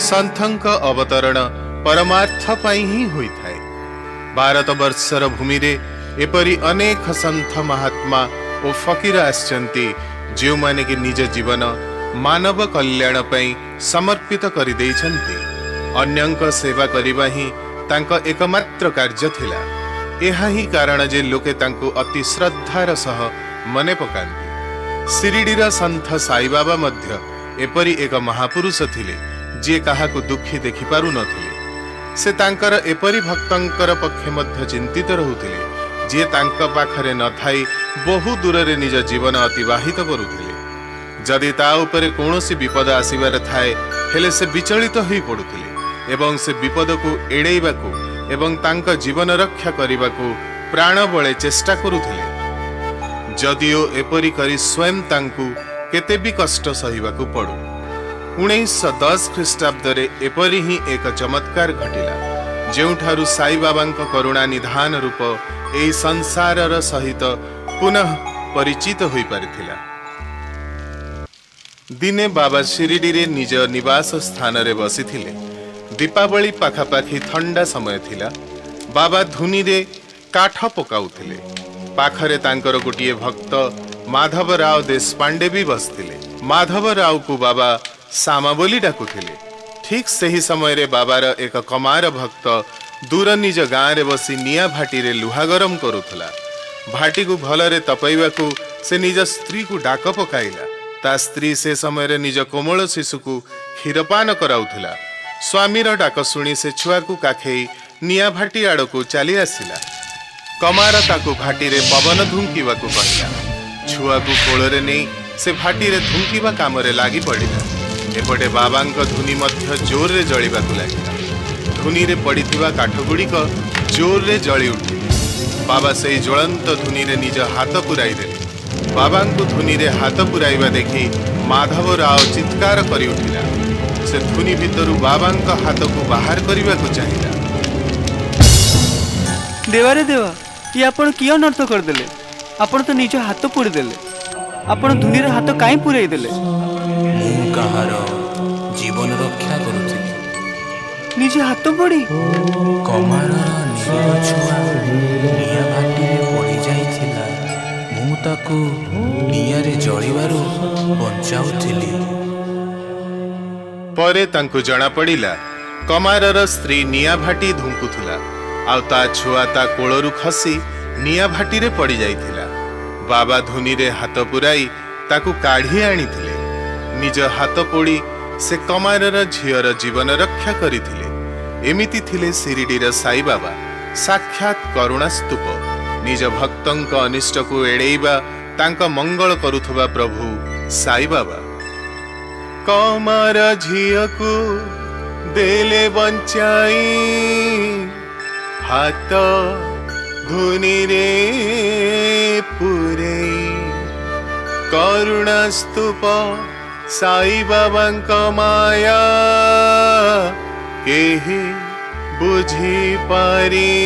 ସନ୍ଥଙ୍କ ଅବତରଣ ପରମାର୍ଥ ପାଇଁ ହିଁ ହୋଇଥାଏ। ଭାରତବର୍ଷର ଭୂମିରେ ଏପରି ଅନେକ ସନ୍ଥ, ମହାତ୍ମା ଓ ଫକୀର ଆସିଛନ୍ତି, ଯେଉଁମାନେ କି ନିଜ ଜୀବନ ମାନବ କଲ୍ୟାଣ ପାଇଁ ସମର୍ପିତ କରିଦେଇଛନ୍ତି। ଅନ୍ୟଙ୍କ ସେବା କରିବା ହିଁ ତାଙ୍କ ଏକମାତ୍ର କାର୍ଯ୍ୟ ଥିଲା। ଏହା ହିଁ କାରଣ ଯେ ଲୋକେ ତାଙ୍କୁ ଅତି ଶ୍ରଦ୍ଧାର ସହ ମନେ ପକାନ୍ତି। ଶିରିଡ଼ିର ସନ୍ଥ ସାଇବାବା ମଧ୍ୟ ଏପରି ଏକ ମହାପୁରୁଷ ଥିଲେ, ଯିଏ କାହାକୁ ଦୁଃଖୀ ଦେଖିପାରୁନଥିଲେ। ସେ ତାଙ୍କର ଏପରି ଭକ୍ତଙ୍କର ପକ୍ଷେ ମଧ୍ୟ ଚିନ୍ତିତ ରହୁଥିଲେ, ଯିଏ ତାଙ୍କ ପାଖରେ ନଥାଇ ବହୁ ଦୂରରେ ନିଜ ଜୀବନ ଅତିବାହିତ କରୁଥିଲେ। ଯଦି ତା ଉପରେ କୌଣସି ବିପଦ ଆସିବାର ଥାଏ, ହେଲେ ସେ ବିଚଳିତ ହୋଇ ପଡୁଥିଲେ ଏବଂ ସେ ବିପଦକୁ ଏଡ଼େଇବାକୁ ଏବଂ ତାଙ୍କ ଜୀବନ ରକ୍ଷା କରିବାକୁ ପ୍ରାଣବଳେ ଚେଷ୍ଟା କରୁଥିଲେ, ଯଦିଓ ଏପରି କରି ସ୍ୱୟଂ ତାଙ୍କୁ କେତେ ବି କଷ୍ଟ ସହିବାକୁ ପଡୁ। 1910 ଖ୍ରୀଷ୍ଟାବ୍ଦରେ ଏପରି ହିଁ ଏକ ଚମତ୍କାର ଘଟିଲା, ଯେଉଁଠାରୁ ସାଇବାବାଙ୍କ କରୁଣା ନିଧାନ ରୂପ ଏହି ସଂସାରର ସହିତ ପୁନଃ ପରିଚିତ ହୋଇପାରିଥିଲା। ଦିନେ ବାବା ଶିରିଡ଼ିରେ ନିଜ ନିବାସ ସ୍ଥାନରେ ବସିଥିଲେ। ଦୀପାବଳି ପାଖାପାଖି ଥଣ୍ଡା ସମୟ ଥିଲା। ବାବା ଧୁନିରେ କାଠ ପକାଉଥିଲେ। ପାଖରେ ତାଙ୍କର ଗୋଟିଏ ଭକ୍ତ ମାଧବ ରାଓ ଦେଶପାଣ୍ଡେ ବି ବସିଥିଲେ। ମାଧବ ରାଓକୁ ବାବା ସାମା ବୋଲି ଡାକୁଥିଲେ। ଠିକ୍ ସେହି ସମୟରେ ବାବାର ଏକ କମାର ଭକ୍ତ ଦୂର ନିଜ ଗାଁରେ ବସି ନିଆଁ ଭାଟିରେ ଲୁହା ଗରମ କରୁଥିଲା। ଭାଟିକୁ ଭଲରେ ତପାଇବାକୁ ସେ ନିଜ ସ୍ତ୍ରୀକୁ ଡାକ ପକାଇଲା। ତା ସ୍ତ୍ରୀ ସେ ସମୟରେ ନିଜ କୋମଳ ଶିଶୁକୁ କ୍ଷୀରପାନ କରାଉଥିଲା। ସ୍ୱାମୀର ଡାକ ଶୁଣି ସେ ଛୁଆକୁ କାଖେଇ ନିଆଁ ଭାଟି ଆଡ଼କୁ ଚାଲି ଆସିଲା। କମାର ତାକୁ ଭାଟିରେ ପବନ ଧୁଙ୍କିବାକୁ କହିଲା। ଛୁଆକୁ କୋଳରେ ନେଇ ସେ ଭାଟିରେ ଧୁଙ୍କିବା କାମରେ ଲାଗି ପଡ଼ିଲା। ଏପଟେ ବାବାଙ୍କ ଧୁନି ମଧ୍ୟ ଜୋରରେ ଜଳିବାକୁ ଲାଗିଲା। ଧୁନିରେ ପଡ଼ିଥିବା କାଠଗୁଡ଼ିକ ଜୋରରେ ଜଳି ଉଠିଲେ। ବାବା ସେଇ ଜ୍ୱଳନ୍ତ ଧୁନିରେ ନିଜ ହାତ ପୁରାଇ ଦେଲେ। ବାବାଙ୍କୁ ଧୁନିରେ ହାତ ପୁରାଇବା ଦେଖି ମାଧବ ରାଓ ଚିତ୍କାର କରି ଉଠିଲା। ସେ ଧୁନି ଭିତରୁ ବାବାଙ୍କ ହାତକୁ ବାହାର କରିବାକୁ ଚାହିଁଲା। ଦେବାରେ ଦେବା, ଇଏ ଆପଣ କି ଅନର୍ଥ କରିଦେଲେ? ଆପଣ ତ ନିଜ ହାତ ପୋଡ଼ିଦେଲେ। ଆପଣ ଧୁନିରେ ହାତ କାହିଁ ପୁରେଇ ଦେଲେ? ମୁଁ କାହାର ଜୀବନ ରକ୍ଷା କରୁଥିଲି। ନିଜ ହାତ ପୋଡ଼ି? କମାରର ନିରୀହ ଛୁଆ ନିଆଁ ଭାଟିରେ ପଡ଼ି ଯାଇଥିଲା। ମୁଁ ତାକୁ ନିଆଁରେ ଜଳିବାରୁ ବଞ୍ଚାଉଥିଲି। ପରେ ତାଙ୍କୁ ଜଣାପଡ଼ିଲା, କମାରର ସ୍ତ୍ରୀ ନିଆଁ ଭାଟି ଧୁଙ୍କୁଥିଲା ଆଉ ତା ଛୁଆ ତା କୋଳରୁ ଖସି ନିଆଁ ଭାଟିରେ ପଡ଼ି ଯାଇଥିଲା। ବାବା ଧୁନିରେ ହାତ ପୁରାଇ ତାକୁ କାଢ଼ି ଆଣିଥିଲେ। ନିଜ ହାତ ପୋଡ଼ି ସେ କମାରର ଝିଅର ଜୀବନ ରକ୍ଷା କରିଥିଲେ। ଏମିତି ଥିଲେ ଶିରିଡ଼ିର ସାଇବାବା, ସାକ୍ଷାତ କରୁଣା ସ୍ତୂପ। ନିଜ ଭକ୍ତଙ୍କ ଅନିଷ୍ଟକୁ ଏଡ଼େଇବା ତାଙ୍କ ମଙ୍ଗଳ କରୁଥିବା ପ୍ରଭୁ ସାଇବାବା। କମାର ଝିଅକୁ ଦେଲେ ବଞ୍ଚାଇ, ହାତ ଧୁନିରେ ପୁରେଇ। କରୁଣା ସ୍ତୂପ ସାଇ ବାବାଙ୍କ ମାୟା କେହି ବୁଝି ପାରିଲେନି।